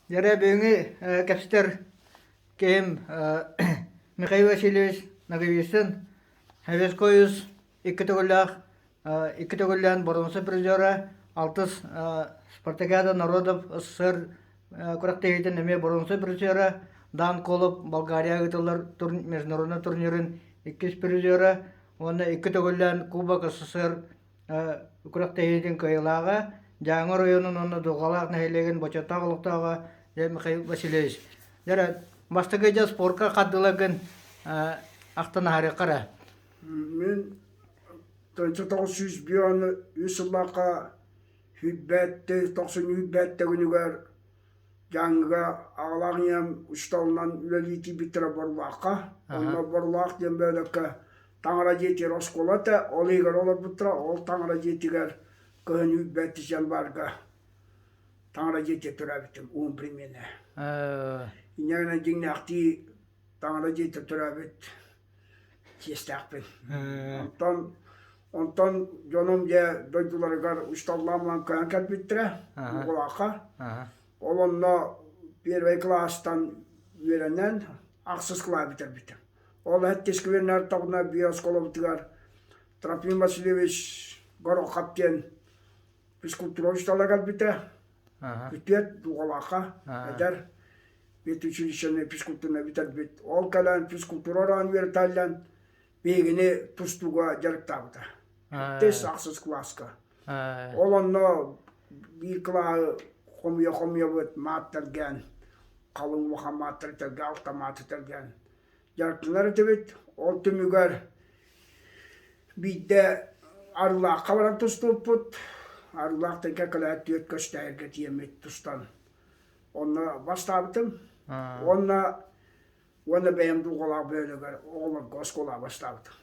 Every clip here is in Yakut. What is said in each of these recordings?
Дьэрэ бүгүҥҥү кэпсэтэр киһим Михаил Васильевич Ноговицын, Советский Союз икки төгүллээх икки төгүллээн боруонса призера, алтыс Спартакиада народов СССР күрэхтэһиитин эмиэ боруонса призера, Дан Колов Болгария ыытыллар международный турнирын иккис призера уонна икки төгүллээн Кубок СССР күрэхтэһиитин кыайыылааҕа, Дьааҥы оройуонун уонна Дулҕалаах нэһилиэгин бочуоттаах олохтооҕо Михаил Васильевич. Дьэ, бастакы дьэ спорка хардыыларгын ахтан аһарыахха эрэ. Мин 1993 сыллаахха сүүрбэт тохсунньу күнүгэр Дьааҥыга аҕалаах ийэм учууталынан үлэлии киирбиттэрэ Боруулаахха. Онно Боруулаах диэн бөһүөлэккэ таҥара дьиэтигэр оскуола этэ, ол иһигэр олорбуттара, ол таҥара дьиэтигэр кыһын үүрбэт январга таҥара дьиэтигэр төрөөбүтүм, уһун примена. Инньэ гынан дьиҥнээхтии таҥара дьиэтигэр төрөөбүт чиэстээхпин. Онтон онтон дьонум дьэ дойдуларыгар учууталлаан баран көһөн кэлбиттэрэ Угулаахха. Ол онно первый кылаастан үөрэнэн ахсыс кылааһы бүтэрбитим. Ол сэттис күннэртэҕинэ биоскуолабытыгар Трофим Васильевич Горохов диэн физкультура учуутала кэлбитэ. Күтүөт Дууҕалаахха эдэр педучилищены физкультураны бүтэрбит. Ол кэлэн физкультура ороон үөрэтэллэн биһигини тустууга дьарыктаабыта. Сэттис ахсыс кылааска. Ол онно биир кылааһы хомуйа-хомуйабыт маат тэлгээн, халыҥ улахан мааттары тэлгээн, алта мааты тэлгээн дьарыктанар этибит. Ол түмүгэр биирдэ Арыылаахха баран тустубуппут. Арыылаах тэҥкэ кэлээт түөрт көстөөргө тиийэммит тустан онно бастаабытым. Уонна уонна бэйэм дууҕалаах бөһүөлэгэр оҕолорго оскуолаҕа бастаабытым.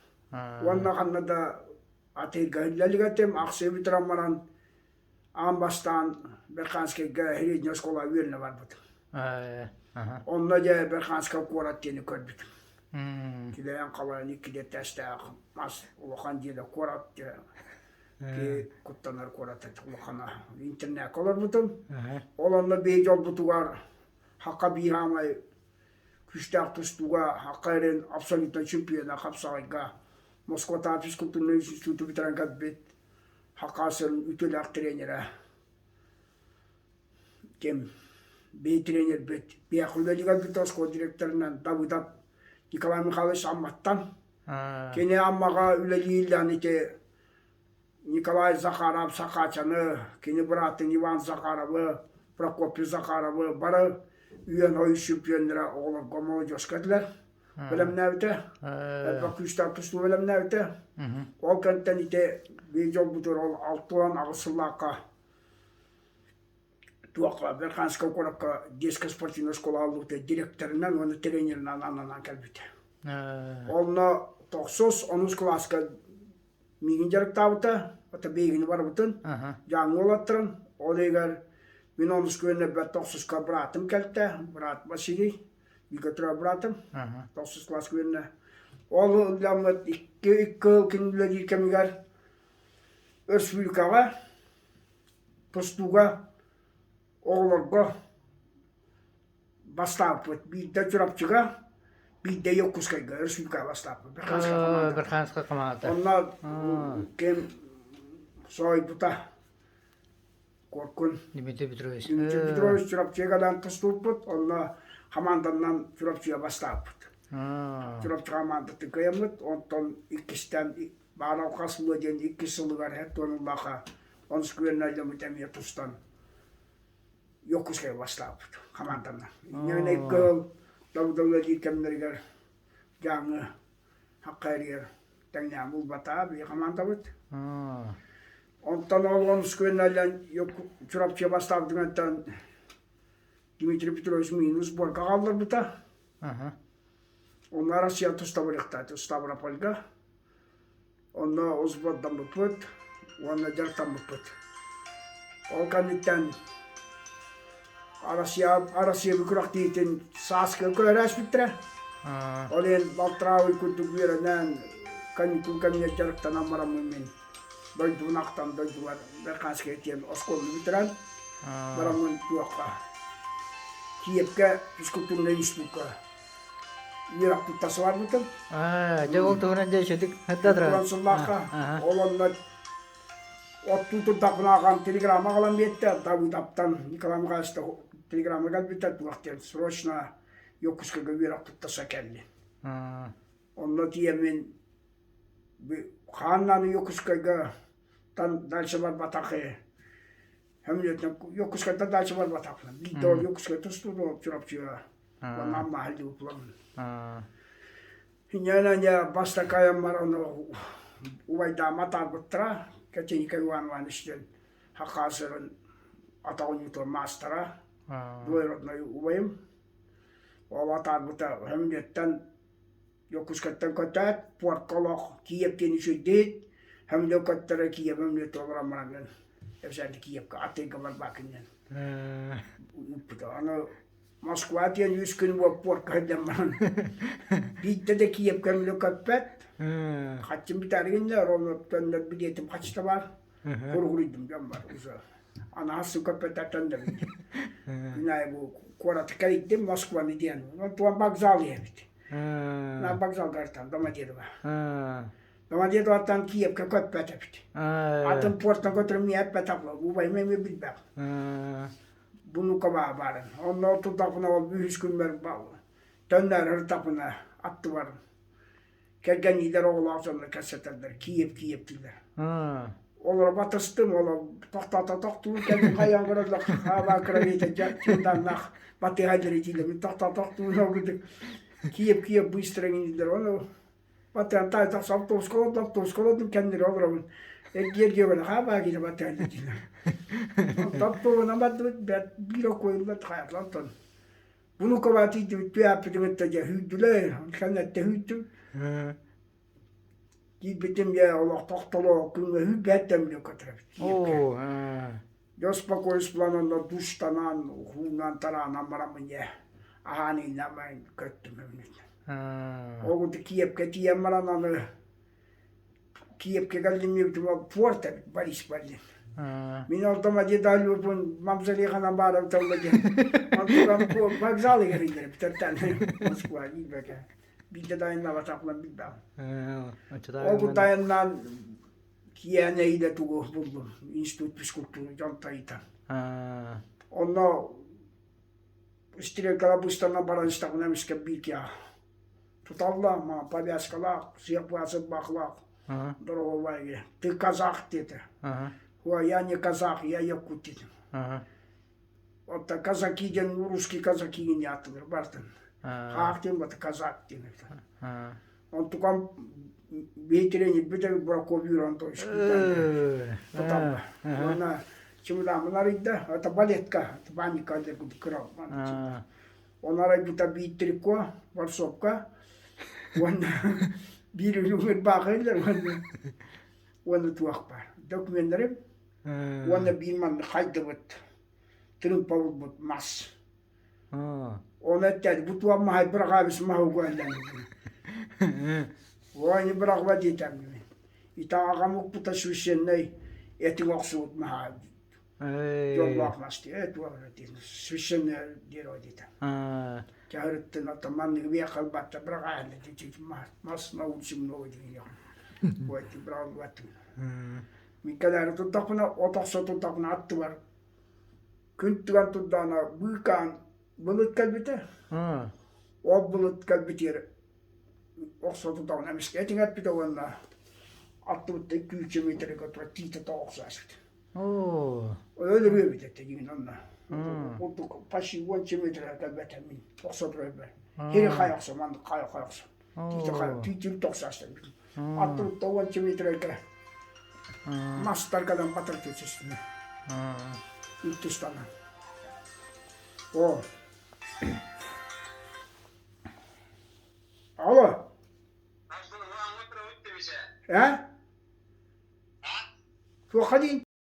Уонна ханна да атыырга иһиллэ илик этим. Ахсыы бүтэрэн баран аан бастаан Верханскайга средняя оскуола үөрэнэ барбытым. Онно дьэ Верханскай куорат диэни көрбүтүм. Килэйэн халайан икки этээстээх мас улахан дьиэлэ куорат ки куттанар куорат улахана интернакка олорбутум. Ол онно биһи дьолбутугар хакка биир аамай күүстээх тустууга хакка эрин абсолютно чемпиона хапсаҕайга Москватааҕы физкультурнай институту бүтэрэн кэлбит Хакасин үтүөлээх тренерэ ким бии тренербит биэхэ үлэлиир оскуола директорынан Давыдов Николай Михайлович Амматтан кини Аммаҕа үлэлииллээн ити Николай Захаров Сахачаны кини быраатын Иван Захаровы Прокопий Захаровы бары үйэн ойус чемпионнара оҕолорго молодежка этилэр бэлэмнээбитэ. Элбэх күүстээх тустуу бэлэмнээбитэ. Ол кэнтэн ити биир дьолбутугар ол 68 сыллаахха туохха Верханскай куоракка детская спортивная школа аһыллыбыта директорынан уонна тренеринэн ананан кэлбитэ. Онно тохсус онус кылааска миигин дьарыктаабыта, ото биһигини барыбытын, дьааҥы уолаттарын, ол иһигэр мин онус күөннэрбэр тохсуска быраатым кэлтэ, брат Василий, Бигэ быраатым, тохсус кылаас күөннэ. Ол ыламмыт икки икки ыл күн үлэлиир кэмигэр өрөспүүбүлүкэҕэ тустууга оҕолорго бастаабыппыт. Биирдэ Чурапчыга, биирдэ Якутскайга өрөспүүбүлүкэҕэ бастаабыппыт. Верханскай команда. Верханскай команда. Онно ким соойбута Куоркун Дмитрий Петрович. Дмитрий Петрович Чурапчыга кэлэн тустубуппут, онно хамаанданан Чурапчыга бастаабыппыт. Чурапчы хамаандатын кыайаммыт, онтон иккистэн Баанал хас сыла диэн иккис сылыгар Хертонуллаха онус күөннэллэммит эмиэ тустан Якутскайга бастаабыппыт хамаанданан. Инньэ икки сыл Давыдов үлэлиир кэмнэригэр Дьааҥы Хаккайрыгар тэҥнээн булбатаҕа биһи хамаандабыт. Онтон ол онус күөннэллэн Чурапчы бастаабытыгар Дмитрий Петрович минус сборка хаалларбыта. Онно Россия туста барыахтаата Ставропольга. Онно сбордаммыппыт уонна дьарыктаммыппыт. Ол кэнниттэн Россия Россия күрэхтэһиитин сааскы көрөөспүттэрэ. Ол иһин балтараа ый курдук үөрэнэн каникул кэмигэр дьарыктанан бараммын мин дойдубун ахтан дойдубар Верханскай диэн оскуоланы бүтэрэн бараммын туохха. Киевкэ физкультурнай институкка үөрэхпит тахса барбытым. Аа, дьэ ол туһунан дьэ үчүгдүк Туран сыллаахха ол онно оттуу турдахпына аҕам телеграмма аҕалан биэрдэ Давыдовтан Николай Михайлович телеграмма кэлбитэ туох диэн срочно Якутскайга үөрэх туттарса кэллин. Онно тиийэммин хааннааны Якутскайга тан дальше барбатах Хөмүлүөтүнэн Якутскайтан дальше барбатахпын. Биирдэ ол Якутскай тустуу Чурапчыга. Уонна Аммаһа диэн Инньэ бастакы айаммар ону убайдаама атаарбыттара. Кэтиника Иван Иванович диэн Хакасырын атах оонньуутун маастара, двоюродной убайым. Ол атаарбыта Хөмүлүөттэн Дьокуускайтан көтөөт, пуорка олох Киев диэн үчүгэйдик, Хөмүлүө көттөрө Киев Хөмүлүөтэ олорон баран эбсээти Киевка атыыга барбаакын диэн ыыппыта. Аны Москва диэн үс күн пуорка сылдьан баран биирдэ да Киевка Хөмүлүө көппөт. Хаччым бүтээригиннэ ровно төннөр билиэтим хаччыта баар. Куругуруйдум дьон бар уже. Анаһас сыл көппөттөртөн да Күн аайы бу куораты кэрийдим Москваны диэн. Онтуон вокзал эбит. На вокзалга ыртан Домодедово. Домодедоваттан Киевка көппөт эбит. Атын портан көтөрүм эппэтэх убайым эмиэ билбэх. Внуково баарын. Онно турдахпына ол үһүс күммэр төннөөрү ыртахпына аттыбар кэргэнниилэр оҕолоох дьоннор кэпсэтэллэр Киев Киев дииллэр. Олоро батыстым, олор тохтоото тохтуур кэлин хайаан көрөллөр хаабаа кыра чымданнаах батыһаллар итиилэр мин тохтоо тохтуур ол Киев Киев быстро дииллэр ону батыһан таай тахса автобуска олордум автобуска олордум кэннилэр олоробун эргиэ эргиэ хаабаа киирэ батыһаллар дииллэр автобуһунан бардыбыт бэрт биир окуойуллар хайатлар онтон Внуково тиийдибит түһээппитин кытта дьэ сүүрдүлэр кэннэттэ сүүрдүм Киирбитим дьэ олох тохтоло күҥҥэ сүүрбэт тэмлик көтөрөбүт Дьэ успокоюсь плананна душтанан хуунан тараанан бараммын дьэ аһаан ииннээн көттүм эбит Ол курдук Киевкэ тиийэн баран аны Киевкэ кэллим диэбитим ол порт эбит Борис Берлин. Мин ортомо дедалюпун мавзолейханан баарым тылла диэн. Онтукам вокзал игэриллэр бүтэртэн Москва диирбэкэ. Биирдэ дайыннабатахпын билбэҕим. Ол кутайыннан киэһэ нэһиилэ тугу буллум институт физкультуры дьон тайытан. Онно стрелкала быстанан баран истэҕинэ эмискэ биир киһи Туталла ма повязкалаах, сыаппаах дорогой Ты казах диэтэ. Ой, я не казах, я якут дедим. Оттон казаки диэн русский казаки диэн ааттылар бартын. Хаах диэн бата казак диэн. Онтукам биэйтирэн бүтэ Прокопий Антонович туталла. Уонна чымыдаамын арыйда, это балетка, паника кыра. Ону арайбыта биир трико, борсуопка уонна биир үрүҥ ырбаахы иллэр уонна уонна туох баар докуменнарым уонна биир маннык хайдыбыт трымпа булбут мас. Оны эттэри бу туох маһай быраҕаабыс маһы угуһаллан Ой, не быраҕба диэтем Итаҕам укпута священнай этиҥ охсубут маһа Дьоллоох мас диэ туох диэн священное дерево диэтэ. Чаһырыттын оттон манныгы биэххэ ылбатта быраҕаһын мас на улице много диэн Ой быраҕыллыбаттын. Мин кэлээри турдахпына от охсо турдахпына аттыбар күн тыган турдаҕына быыкаан былыт кэлбитэ. Ол былыт кэлбитигэр охсо турдаҕына эмискэ этиҥ эппитэ уонна аттыбыттан күүчэ миэтэрэ турар тиитэ тоҕо охсоосут. Өлөрүө эбит этэ дигин онно. Курдук почти уонча метр кэлбэтэ мин охсо турарбар. Хири хай охсо, маннык хай хай охсо. Тиити хай, тиити тохсаастан. Аттыбытта уонча метрге мастаргадан батыр түсүстүнэ. Үттүстанан. О. Алло. Э? Туохха диин?